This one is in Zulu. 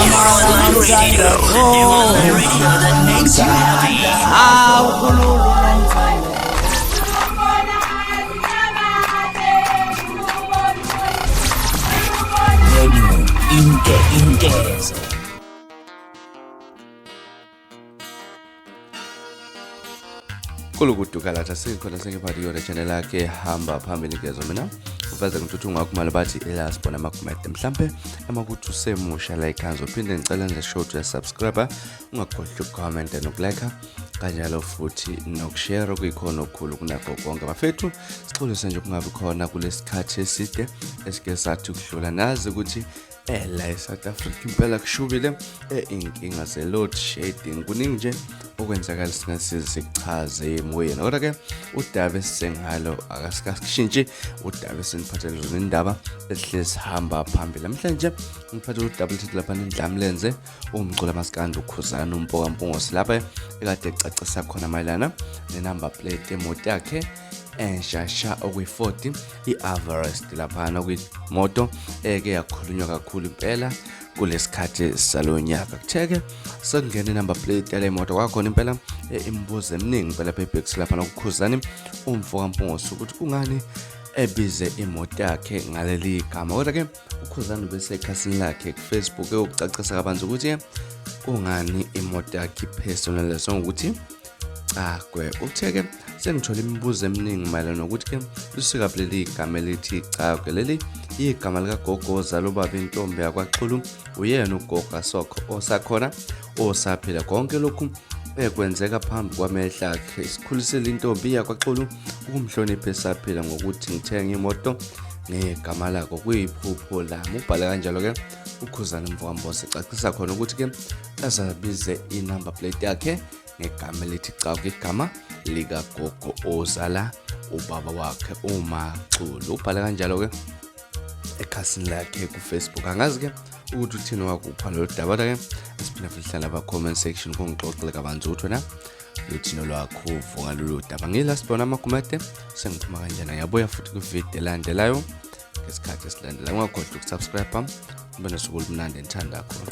Online radio. The online radio that makes you happy. Hawu khululu nomthandazo. Radio Inke Inkezo. Kulukuduka latha sikhona sengiphathi kuyona channel yakhe hamba phambili ngezo mina uveze ngithuthi ungakumala bathi elas bona amagumede mhlampe emakuthi usemusha la ekhaya uphinde ngicela nje show to subscribe ungakhohlwa ukucomment nokulike kanjalo futhi nokushare okuyikhona okukhulu kunakho konke bafethu. Sixolise nje ukungabi khona kulesikhathi eside esike sathi ukudlula, nazi ukuthi la e-South Africa impela kushubile, iy'nkinga ze-load shedding, kuningi nje okwenzakala singasize sikuchaze emoyeni. Kodwa-ke udaba esisengalo akasikashintshi, udaba esiniphathele zona indaba ezihlezi sihamba phambili. Namhlanje ngiphathele udaba oluthethe laphana indlamlenze umculo amasikandi uKhuzani uMpoka Mpungose, lapha ekade ecacisa khona mayelana nenumber plate emoto yakhe entsha sha okuyi-40 i-Everest, laphana kwimoto eke yakhulunywa kakhulu impela kulesikhathi salonyaka. Kutheke sekungena inumber plate yale moto, kwakhona impela imibuzo eminingi impela ebhekiswe laphana kuKhuzani umfo kaMpungose ukuthi kungani ebize imoto yakhe ngaleli gama. Kodwa-ke uKhuzani ubesekhasini lakhe ku-Facebook ewukucacisa kabanzi ukuthi kungani imoto yakhe ipersonalizwe ngokuthi Cagwe. Uthe-ke sengithole imibuzo eminingi mayelana nokuthi-ke lisuka leli igama elithi Cagwe. Leli igama likagogo ozala ubaba intombi yakwaXulu, uyena ugogo asokho osakhona osaphila. Konke lokhu ekwenzeka phambi kwamehla akhe. Sikhulisele intombi yakwaXulu ukumhlonipha esaphila ngokuthi ngithenge imoto ngegama lako kuyiphupho lami. Ubhale kanjalo-ke uKhuzani MfokaMbose, ecacisa khona ukuthi-ke azabize inumber plate yakhe ngegama elithi Cakwe, igama likagogo ozala ubaba wakhe uMaXulu. Ubhale kanjalo-ke ekhasini lakhe ku-Facebook. Angazi-ke ukuthi uthini wakupha lolu daba, kodwa-ke asiphinde futhi hlala aba-comment section kungixoxele kabanzi ukuthi wena luthino lwakho uvuka lolu daba. Ngila sibona amagumede sengiphuma kanjena, ngiyabuya futhi kwividiyo elandelayo ngesikhathi esilandelayo. Ungakhohlwa ukusubscribe, ube nosuku olumnandi enithanda khona.